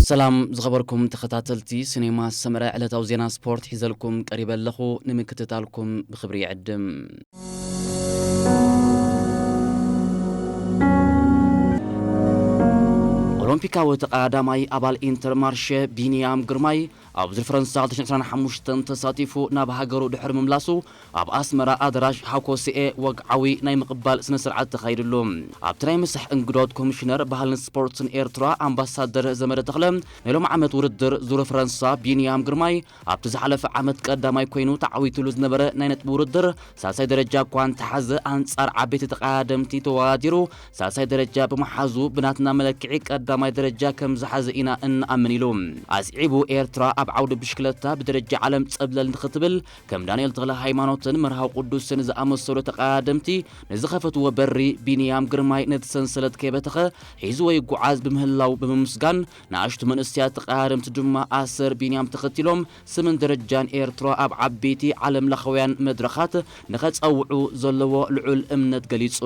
ሰላም ዝኸበርኩም ተኸታተልቲ ሲኔማ ሰመረ፣ ዕለታዊ ዜና ስፖርት ሒዘልኩም ቀሪበ ኣለኹ። ንምክትታልኩም ብኽብሪ ይዕድም። ኦሎምፒካዊ ተቐዳዳማይ ኣባል ኢንተርማርሸ ቢንያም ግርማይ ኣብ ዙር ፈረንሳ ክልተ ሽሕን ዕስራን ሓሙሽተን ተሳቲፉ ናብ ሃገሩ ድሕሪ ምምላሱ፣ ኣብ ኣስመራ ኣደራሽ ሃኮስኤ ወግዓዊ ናይ ምቕባል ስነ ስርዓት ተኻይድሉ። ኣብቲ ናይ ምሳሕ እንግዶት ኮሚሽነር ባህልን ስፖርትን ኤርትራ ኣምባሳደር ዘመደ ተኽለ፣ ናይ ሎም ዓመት ውድድር ዙር ፈረንሳ ቢንያም ግርማይ ኣብቲ ዝሓለፈ ዓመት ቀዳማይ ኮይኑ ተዓዊትሉ ዝነበረ ናይ ነጥቢ ውድድር ሳልሳይ ደረጃ እኳ እንተሓዘ፣ ኣንጻር ዓበይቲ ተቐዳደምቲ ተወዳዲሩ ሳልሳይ ደረጃ ብምሓዙ፣ ብናትና መለክዒ ቀዳማይ ደረጃ ከም ዝሓዘ ኢና እንኣምን ኢሉ። ኣስዒቡ፣ ኤርትራ ኣብ ዓውዲ ብሽክለታ ብደረጃ ዓለም ጸብለል ንኽትብል ከም ዳንኤል ተኽለ ሃይማኖትን መርሃዊ ቅዱስን ዝኣመሰሉ ተቐዳደምቲ ንዝኸፈትዎ በሪ፣ ቢንያም ግርማይ ነቲ ሰንሰለት ከይበተኸ ሒዝዎ ይጓዓዝ ብምህላው ብምምስጋን፣ ንኣሽቱ መንእሰያት ተቐዳደምቲ ድማ ኣሰር ቢንያም ተኸቲሎም ስምን ደረጃን ኤርትራ ኣብ ዓበይቲ ዓለምለኻውያን መድረኻት ንኸጸውዑ ዘለዎ ልዑል እምነት ገሊጹ።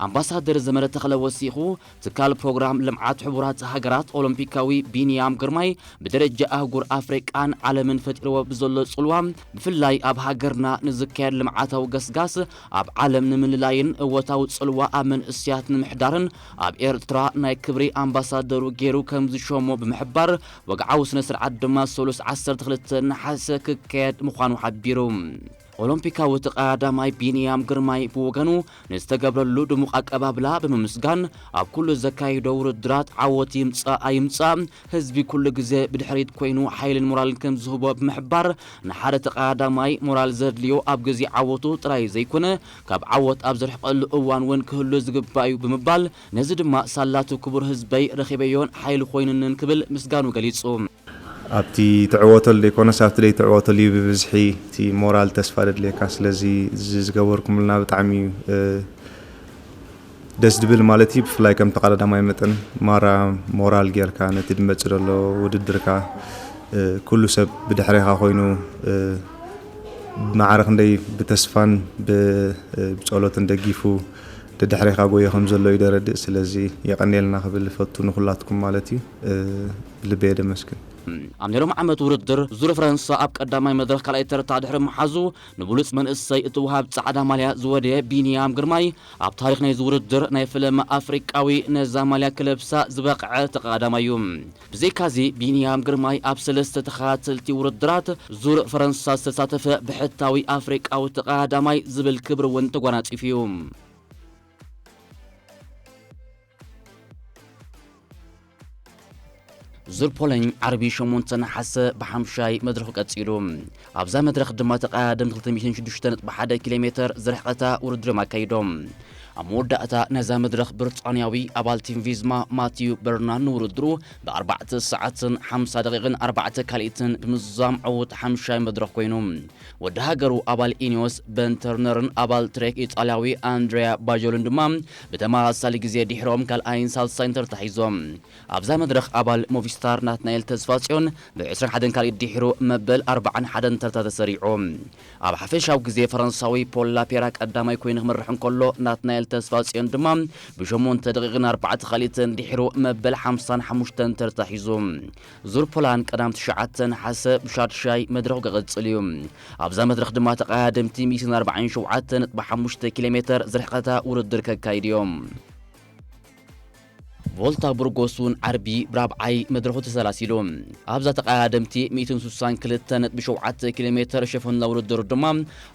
ኣምባሳደር ዘመረ ተኽለ ወሲኹ፣ ትካል ፕሮግራም ልምዓት ሕቡራት ሃገራት ኦሎምፒካዊ ቢንያም ግርማይ ብደረጃ ኣህጉር ኣፍሪቃን ዓለምን ፈጢርዎ ብዘሎ ጽልዋ፣ ብፍላይ ኣብ ሃገርና ንዝካየድ ልምዓታዊ ገስጋስ ኣብ ዓለም ንምልላይን እወታዊ ጽልዋ ኣብ መንእሰያት ንምሕዳርን ኣብ ኤርትራ ናይ ክብሪ ኣምባሳደሩ ገይሩ ከም ዝሸሞ ብምሕባር፣ ወግዓዊ ስነ ስርዓት ድማ ሰሉስ ዓሰርተ ክልተ ነሓሰ ክካየድ ምዃኑ ሓቢሩ። ኦሎምፒካዊ ተቐዳዳማይ ቢንያም ግርማይ ብወገኑ ንዝተገብረሉ ድሙቕ ኣቀባብላ ብምምስጋን፣ ኣብ ኩሉ ዘካይዶ ውድድራት ዓወት ይምጻእ ኣይምጻእ፣ ህዝቢ ኩሉ ግዜ ብድሕሪት ኮይኑ ሓይልን ሞራልን ከም ዝህቦ ብምሕባር፣ ንሓደ ተቐዳዳማይ ሞራል ዘድልዮ ኣብ ግዜ ዓወቱ ጥራይ ዘይኮነ፣ ካብ ዓወት ኣብ ዝርሕቐሉ እዋን እውን ክህሉ ዝግባእ እዩ ብምባል፣ ነዚ ድማ ሳላቱ ክቡር ህዝበይ ረኺበዮን ሓይሊ ኮይኑንን ክብል ምስጋኑ ገሊጹ። ኣብቲ ትዕወተሉ ዘይኮነስ ኣብቲ ዘይትዕወተሉ እዩ ብብዝሒ እቲ ሞራል ተስፋ ደድልየካ። ስለዚ እዚ ዝገበርኩምልና ብጣዕሚ እዩ፣ እ፣ ደስ ድብል ማለት እዩ። ብፍላይ ከም ተቐዳዳማይ መጠን ማራ ሞራል ጌርካ ነቲ ድመጽእ ዘሎ ውድድርካ፣ እ፣ ኩሉ ሰብ ብድሕሬኻ ኮይኑ፣ እ፣ ማዕረ ክንደይ ብተስፋን ብ-፣ እ፣ ብጸሎትን ደጊፉ ደድሕሬኻ ጎዮ ከም ዘሎ እዩ ደረድእ። ስለዚ የቐንየልና ክብል እፈቱ ንኹላትኩም ማለት እዩ፣ እ፣ ብልበይ የደመስግን። ኣብ ናይ ሎም ዓመት ውድድር ዙር ፈረንሳ ኣብ ቀዳማይ መድረኽ ካልኣይ ተርታ ድሕሪ ምሓዙ፣ ንብሉጽ መንእሰይ እትወሃብ ጻዕዳ ማልያ ዝወደየ ቢንያም ግርማይ፣ ኣብ ታሪኽ ናይዚ ውድድር ናይ ፈለማ ኣፍሪቃዊ ነዛ ማልያ ክለብሳ ዝበቕዐ ተቐዳዳማይ እዩ። ብዘይካዚ፣ ቢንያም ግርማይ ኣብ ሰለስተ ተኸታተልቲ ውድድራት ዙር ፈረንሳ ዝተሳተፈ ብሕታዊ ኣፍሪቃዊ ተቐዳዳማይ ዝብል ክብሪ እውን ተጓናጺፉ እዩ። ዙር ፖሎኝ ዓርቢ ሸሞንተ ነሓሰ ብሓምሻይ መድረኹ ቀጺሉ። ኣብዛ መድረኽ ድማ ተቐዳደምቲ ክልተ ሚእትን ሽዱሽተ ነጥቢ ሓደ ኪሎ ሜተር ዝርሕቐታ ውድድሮም ኣካይዶም። ኣብ መወዳእታ ነዛ መድረኽ ብሪጣንያዊ ኣባል ቲም ቪዝማ ማቲዩ በርናን ንውድድሩ ብኣርባዕተ ሰዓትን ሓምሳ ደቂቕን ኣርባዕተ ካልኢትን ብምዝዛም ዕዉት ሓምሻይ መድረኽ ኮይኑ። ወዲ ሃገሩ ኣባል ኢኒዮስ በንተርነርን ኣባል ትሬክ ኢጣልያዊ ኣንድሪያ ባጆልን ድማ ብተመሳሳሊ ግዜ ድሕሮም ካልኣይን ሳልሳይን ተርታ ሒዞም። ኣብዛ መድረኽ ኣባል ሞቪስታር ናትናኤል ተስፋጽዮን ብዕስራን ሓደን ካልኢት ድሒሩ መበል ኣርባዓን ሓደን ተርታ ተሰሪዑ። ኣብ ሓፈሻዊ ግዜ ፈረንሳዊ ፖል ላፔራ ቀዳማይ ኮይኑ ክመርሕ እንከሎ፣ ናትናኤል ተስፋጽዮን ድማ ብሸሞንተ ደቂቕን ኣርባዕተ ካልኢትን ድሒሩ መበል ሓምሳን ሓሙሽተን ተርታ ሒዙ። ዙር ፖላን ቀዳም ትሽዓተ ነሓሰ ብሻድሻይ መድረኹ ክቕጽል እዩ። ኣብዛ መድረኽ ድማ ተቐዳደምቲ ሚእትን ኣርባዓን ሸውዓተ ነጥቢ ሓሙሽተ ኪሎ ሜተር ዝርሕቐታ ውድድር ከካይዱ እዮም። ቮልታ ቡርጎስ እውን ዓርቢ ብራብዓይ መድረኹ ተሰላሲሉ። ኣብዛ ተቐዳደምቲ ሚእትን ስሳን ክልተ ነጥቢ ሸውዓተ ኪሎ ሜተር ሸፈንላ ውድድር ድማ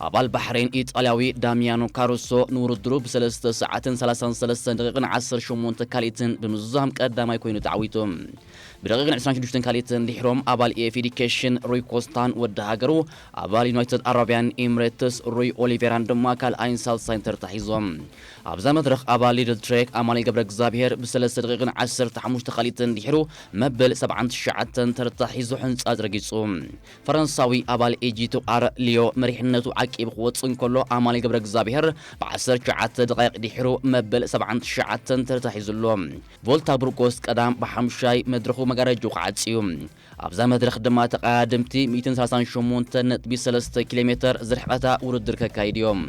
ኣባል ባሕሬን ኢጣልያዊ ዳሚያኖ ካሩሶ ንውድድሩ ብሰለስተ ሰዓትን ሰላሳን ሰለስተን ደቂቕን ዓሰርተ ሸሞንተ ካልኢትን ብምዝዛም ቀዳማይ ኮይኑ ተዓዊቱ። ብደቂቕን ዕስራን ሽዱሽተን ካልኢትን ድሕሮም ኣባል ኤፍ ኤዲኬሽን ሩይ ኮስታን ወዲ ሃገሩ ኣባል ዩናይትድ ኣረቢያን ኤምሬትስ ሩይ ኦሊቬራን ድማ ካልኣይን ሳልሳይን ተርታ ሒዞም። ኣብዛ መድረኽ ኣባል ሊድል ትሬክ ኣማኑኤል ገብረ እግዚኣብሔር ብሰለስተ ደቂቕን ዓሰርተ ሓሙሽተ ካልኢትን ድሕሩ መበል ሰብዓን ትሽዓተን ተርታ ሒዙ ሕንጻጽ ረጊጹ። ፈረንሳዊ ኣባል ኤጂ ቱ ኣር ሊዮ መሪሕነቱ ዓቂቡ ክወጽእ እንከሎ፣ ኣማኑኤል ገብረ እግዚኣብሔር ብዓሰርተ ትሽዓተ ደቃይቕ ድሕሩ መበል ሰብዓን ትሽዓተን ተርታ ሒዙ ኣሎ። ቮልታ ብርቆስ ቀዳም ብሓምሻይ መድረኹ መጋረጅኡ ክዓጽ እዩ። ኣብዛ መድረኽ ድማ ተቐዳደምቲ ሚእትን ሰላሳን ሸሞንተ ነጥቢ ሰለስተ ኪሎ ሜተር ዝርሕቐታ ውድድር ከካይድ እዮም።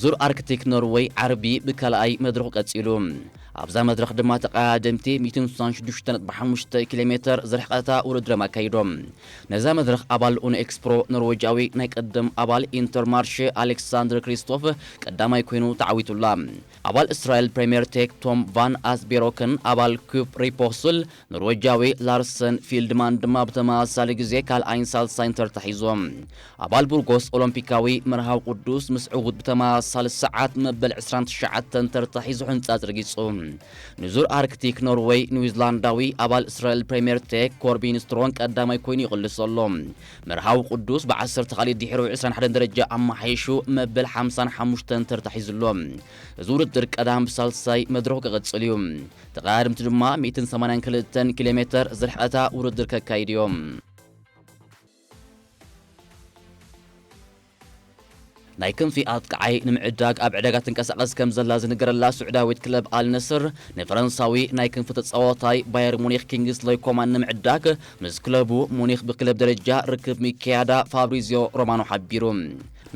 ዙር ኣርክቲክ ኖርወይ ዓርቢ ብካልኣይ መድረኹ ቀጺሉ። ኣብዛ መድረኽ ድማ ተቐዳደምቲ ሚእትን ስሳን ሽዱሽተ ነጥቢ ሓሙሽተ ኪሎ ሜተር ዝርሕቐታ ውድድር ኣካይዶም። ነዛ መድረኽ ኣባል ኡኖ ኤክስፕሮ ኖርዌጃዊ ናይ ቀደም ኣባል ኢንተርማርሽ ኣሌክሳንደር ክሪስቶፍ ቀዳማይ ኮይኑ ተዓዊቱላ። ኣባል እስራኤል ፕሪምየር ቴክ ቶም ቫን ኣስቤሮክን ኣባል ኩፕ ሪፖስል ኖርዌጃዊ ላርሰን ፊልድማን ድማ ብተመሳሳሊ ግዜ ካልኣይን ሳልሳይን ተርታ ሒዞም። ኣባል ቡርጎስ ኦሎምፒካዊ መርሃዊ ቅዱስ ምስ ዕዉት ብተመሳሳሊ ሰዓት መበል ዕስራን ትሽዓተን ተርታ ሒዙ ሕንጻጽ ረጊጹ። ንዙር ኣርክቲክ ኖርወይ ኒውዚላንዳዊ ኣባል እስራኤል ፕሪምየር ቴክ ኮርቢን ስትሮን ቀዳማይ ኮይኑ ይቕልስ ኣሎ። መርሃዊ ቅዱስ ብዓሰርተ ካልእ ድሕሩ ዕስራን ሓደን ደረጃ ኣመሓይሹ መበል ሓምሳን ሓሙሽተን ተርታ ሒዙ ኣሎ። እዚ ውድድር ቀዳም ብሳልሳይ መድረኹ ክቕጽል እዩ። ተቐዳደምቲ ድማ ሚእትን ሰማንያን ክልተን ኪሎ ሜተር ዝርሕቐታ ውድድር ከካይድ እዮም። ናይ ክንፊ ኣጥቃዓይ ንምዕዳግ ኣብ ዕዳጋ ትንቀሳቐስ ከም ዘላ ዝንገረላ ስዑዳዊት ክለብ ኣልነስር ንፈረንሳዊ ናይ ክንፊ ተጻዋታይ ባየር ሙኒክ ኪንግስሎይ ኮማን ንምዕዳግ ምስ ክለቡ ሙኒክ ብክለብ ደረጃ ርክብ ምክያዳ ፋብሪዚዮ ሮማኖ ሓቢሩ።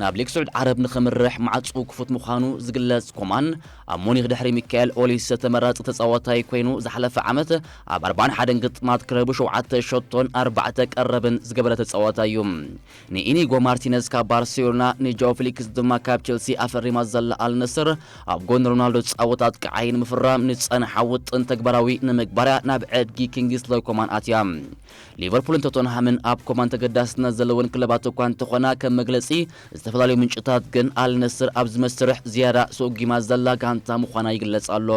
ናብ ሊግ ስዑድ ዓረብ ንኸምርሕ ማዕጹ ክፉት ምዃኑ ዝግለጽ ኮማን፣ ኣብ ሙኒክ ድሕሪ ሚካኤል ኦሊሰ ተመራጺ ተጻዋታይ ኮይኑ ዝሓለፈ ዓመት ኣብ ኣርባዓን ሓደን ግጥማት ክለቡ ሸውዓተ ሸቶን ኣርባዕተ ቀረብን ዝገበረ ተጻዋታይ እዩ። ንኢኒጎ ማርቲነዝ ካብ ባርሴሎና፣ ንጃኦ ፊሊክስ ድማ ካብ ቸልሲ ኣፈሪማ ዘላ ኣልነስር፣ ኣብ ጎኒ ሮናልዶ ዝጻወት ኣጥቃዓይ ንምፍራም ንጸንሓ ውጥን ተግባራዊ ንምግባርያ ናብ ዕድጊ ኪንግስሎይ ኮማን ኣትያ። ሊቨርፑልን ቶተንሃምን ኣብ ኮማን ተገዳስነት ዘለወን ክለባት እኳ እንተኾና፣ ከም መግለጺ ዝተፈላለዩ ምንጭታት ግን ኣልነስር ኣብዚ መስርሕ ዝያዳ ሰጒማ ዘላ ጋንታ ምዃና ይግለጽ ኣሎ።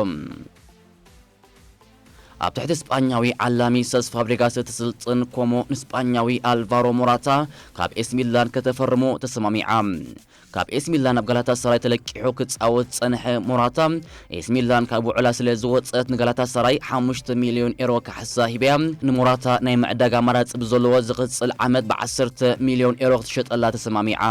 ኣብ ትሕቲ ስጳኛዊ ዓላሚ ሰስ ፋብሪጋስ እትስልጥን ኮሞ ንስጳኛዊ ኣልቫሮ ሞራታ ካብ ኤስ ሚላን ከተፈርሞ ተሰማሚዓ። ካብ ኤስ ሚላን ናብ ጋላታሳራይ ተለቂሑ ክጻወት ዝጸንሐ ሞራታ፣ ኤስ ሚላን ካብ ውዕላ ስለ ዝወጸት ንጋላታሳራይ ሓሙሽተ ሚልዮን ኤሮ ካሕሳ ሂበያ። ንሞራታ ናይ ምዕዳግ ኣማራጺ ብዘለዎ ዝቕጽል ዓመት ብዓሰርተ ሚልዮን ኤሮ ክትሸጠላ ተሰማሚዓ።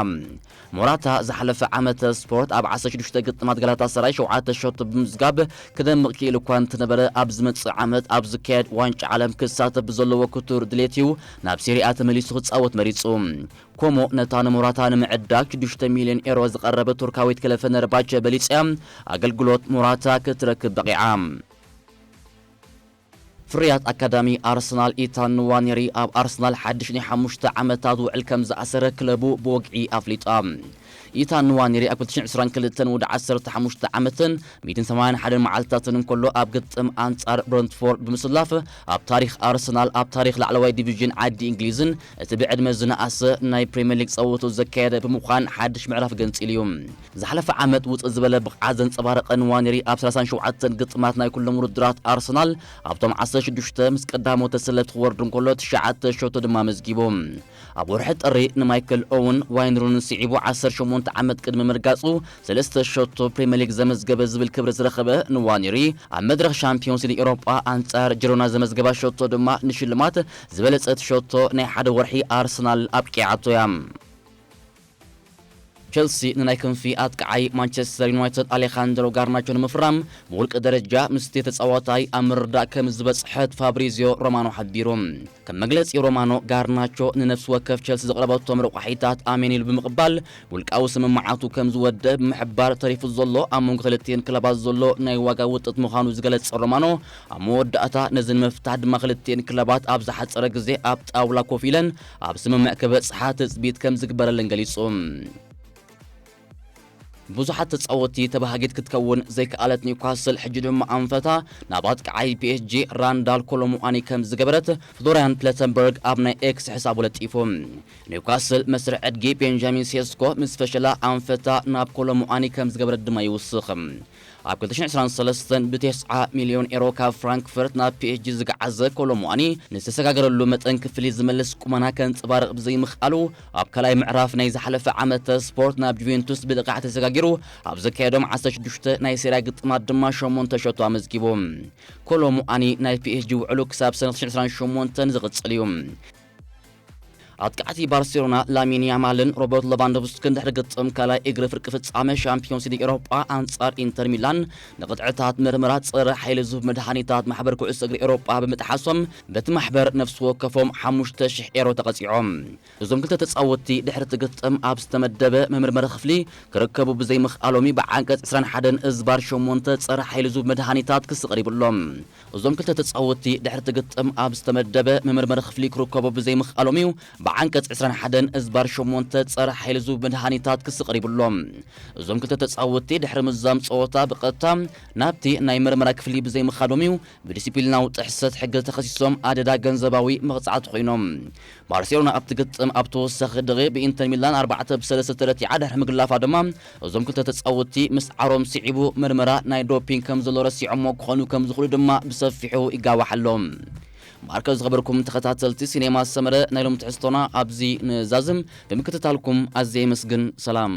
ሞራታ ዝሓለፈ ዓመተ ስፖርት ኣብ ዓሰርተ ሽዱሽተ ግጥማት ጋላታሳራይ ሸውዓተ ሸቶ ብምዝጋብ ክደምቕ ክኢሉ እኳ እንተነበረ፣ ኣብ ዝመጽእ ዓመት ኣብ ዝካየድ ዋንጫ ዓለም ክሳተፍ ብዘለዎ ክቱር ድሌት እዩ ናብ ሴሪኣ ተመሊሱ ክጻወት መሪጹ። ኮሞ ነታ ንሞራታ ንምዕዳግ ሽዱሽተ ሚልዮን ኤሮ ዝቐረበ ቱርካዊት ክለብ ፈነርባቸ በሊጽያ ኣገልግሎት ሞራታ ክትረክብ በቒዓ። ፍርያት ኣካዳሚ ኣርሰናል ኢታን ንዋኔሪ ኣብ ኣርሰናል ሓድሽ ናይ ሓሙሽተ ዓመታት ውዕል ከም ዝኣሰረ ክለቡ ብወግዒ ኣፍሊጣ። ኢታን ንዋኔሪ ኣብ ክልተ ሽሕን ዕስራን ክልተን ወዲ ዓሰርተ ሓሙሽተ ዓመትን ሚእትን ሰማንያን ሓደን መዓልትታትን እንከሎ ኣብ ግጥም ኣንጻር ብረንትፎርድ ብምስላፍ ኣብ ታሪኽ ኣርሰናል ኣብ ታሪኽ ላዕለዋይ ዲቪዥን ዓዲ እንግሊዝን እቲ ብዕድመ ዝነኣሰ ናይ ፕሪምየር ሊግ ጸወቱ ዘካየደ ብምዃን ሓድሽ ምዕራፍ ገንጺሉ እዩ። ዝሓለፈ ዓመት ውጽእ ዝበለ ብቕዓት ዘንጸባረቐ ንዋኔሪ ኣብ ሰላሳን ሸውዓተን ግጥማት ናይ ኩሎም ውድድራት ኣርሰናል ኣብቶም ዓሰርተ ሽዱሽተ ምስ ቀዳሞት ተሰለፍቲ ክወርድ እንከሎ ትሽዓተ ሸቶ ድማ ኣመዝጊቡ። ኣብ ወርሒ ጥሪ ንማይክል ኦውን ዋይን ሩንን ስዒቡ ዓሰርተ ሸሞንተ ዓመት ቅድሚ ምርጋጹ ሰለስተ ሸቶ ፕሪምየር ሊግ ዘመዝገበ ዝብል ክብሪ ዝረኸበ ንዋኔሪ ኣብ መድረኽ ሻምፒዮንስ ሊግ ኤውሮጳ ኣንጻር ጅሮና ዘመዝገባ ሸቶ ድማ ንሽልማት ዝበለጸት ሸቶ ናይ ሓደ ወርሒ ኣርሰናል ኣብቂዓቶ እያ። ቸልሲ ንናይ ክንፊ ኣጥቃዓይ ማንቸስተር ዩናይትድ ኣሌኻንድሮ ጋርናቾ ንምፍራም ብውልቂ ደረጃ ምስቲ ተጻዋታይ ኣብ ምርዳእ ከም ዝበጽሐት ፋብሪዚዮ ሮማኖ ሓቢሩ። ከም መግለጺ ሮማኖ፣ ጋርናቾ ንነፍሲ ወከፍ ቸልሲ ዘቕረበቶም ረቋሒታት ኣሜን ኢሉ ብምቕባል ውልቃዊ ስምምዓቱ ከም ዝወደ ብምሕባር፣ ተሪፉ ዘሎ ኣብ መንጎ ክልቲኤን ክለባት ዘሎ ናይ ዋጋ ውጥት ምዃኑ ዝገለጸ ሮማኖ፣ ኣብ መወዳእታ ነዚ ንምፍታሕ ድማ ክልቲኤን ክለባት ኣብ ዝሓጸረ ግዜ ኣብ ጣውላ ኮፍ ኢለን ኣብ ስምምዕ ክበጽሓ ትጽቢት ከም ዝግበረለን ገሊጹ። ብዙሓት ተጻወትቲ ተባሃጊት ክትከውን ዘይከኣለት ኒውካስል ሕጂ ድማ ኣንፈታ ናብ ኣጥቃዓይ ፒኤስጂ ራንዳል ኮሎሙኣኒ ከም ዝገበረት ፍሎሪያን ፕለተንበርግ ኣብ ናይ ኤክስ ሕሳቡ ለጢፉ። ኒውካስል መስርሕ ዕድጊ ቤንጃሚን ሴስኮ ምስ ፈሸላ ኣንፈታ ናብ ኮሎሙኣኒ ከም ዝገበረት ድማ ይውስኽ። ኣብ ክልተ ሽሕን ዕስራን ሰለስተን ብተስዓ ሚልዮን ኤሮ ካብ ፍራንክፈርት ናብ ፒኤስጂ ዝገዓዘ ኮሎሙኣኒ ንዝተሰጋገረሉ መጠን ክፍሊት ዝመልስ ቁመና ከንጸባርቕ ብዘይምኽኣሉ፣ ኣብ ካልኣይ ምዕራፍ ናይ ዝሓለፈ ዓመተ ስፖርት ናብ ጁቬንቱስ ብልቓሕ ተሰጋጊሩ ኣብ ዘካየዶም ዓሰርተ ሽዱሽተ ናይ ሴሪያ ግጥማት ድማ ሸሞንተ ሸቶ ኣመዝጊቡ። ኮሎሙኣኒ ናይ ፒኤስጂ ውዕሉ ክሳብ ሰነ ክልተ ሽሕን ዕስራን ሸሞንተን ዝቕጽል እዩ። ኣጥቃዕቲ ባርሴሎና ላሚን ያማልን ሮበርት ሌቫንዶቭስኪን ድሕሪ ግጥም ካልኣይ እግሪ ፍርቂ ፍጻመ ሻምፒዮንስ ሊግ ኤውሮጳ ኣንጻር ኢንተር ሚላን ንቕጥዕታት ምርመራ ጸረ ሓይሊ ዝህብ መድሃኒታት ማሕበር ኩዕሶ እግሪ ኤውሮጳ ብምጥሓሶም በቲ ማሕበር ነፍሲ ወከፎም ሓሙሽተ ሽሕ ኤሮ ተቐጺዖም። እዞም ክልተ ተጻወትቲ ድሕሪ እቲ ግጥም ኣብ ዝተመደበ መመርመሪ ክፍሊ ክርከቡ ብዘይምኽኣሎም እዩ ብዓንቀጽ ዕስራን ሓደን እዝባር ሸሞንተ ጸረ ሓይሊ ዝህብ መድሃኒታት ክሲ ቀሪቡሎም። እዞም ክልተ ተጻወትቲ ድሕሪ እቲ ግጥም ኣብ ዝተመደበ መመርመሪ ክፍሊ ክርከቡ ብዘይምኽኣሎም እዩ ብዓንቀጽ ዕስራን ሓደን እዝባር ሸሞንተ ጸረ ሓይሊ ዝህብ መድሃኒታት ክሲ ቀሪቡሎም። እዞም ክልተ ተጻወትቲ ድሕሪ ምዛም ጸወታ ብቐጥታ ናብቲ ናይ መርመራ ክፍሊ ብዘይምኻዶም እዩ ብዲሲፕሊናዊ ጥሕሰት ሕጊ ተኸሲሶም ኣደዳ ገንዘባዊ መቕጻዕቲ ኮይኖም። ባርሴሎና ኣብቲ ግጥም ኣብ ተወሳኺ ደቂቕ ብኢንተር ሚላን ኣርባዕተ ብ ሰለስተ ተረቲዓ ድሕሪ ምግላፋ ድማ እዞም ክልተ ተጻወትቲ ምስዓሮም ስዒቡ ምርመራ ናይ ዶፒንግ ከም ዘሎ ረሲዖሞ ክኾኑ ከም ዝኽእሉ ድማ ብሰፊሑ ይጋዋሕ ኣሎ። ማርከ ዝኸበርኩም ተኸታተልቲ ሲኔማ ሰመረ ናይ ሎም ትሕዝቶና ኣብዚ ንዛዝም ብምክትታልኩም ኣዝየ የመስግን። ሰላም።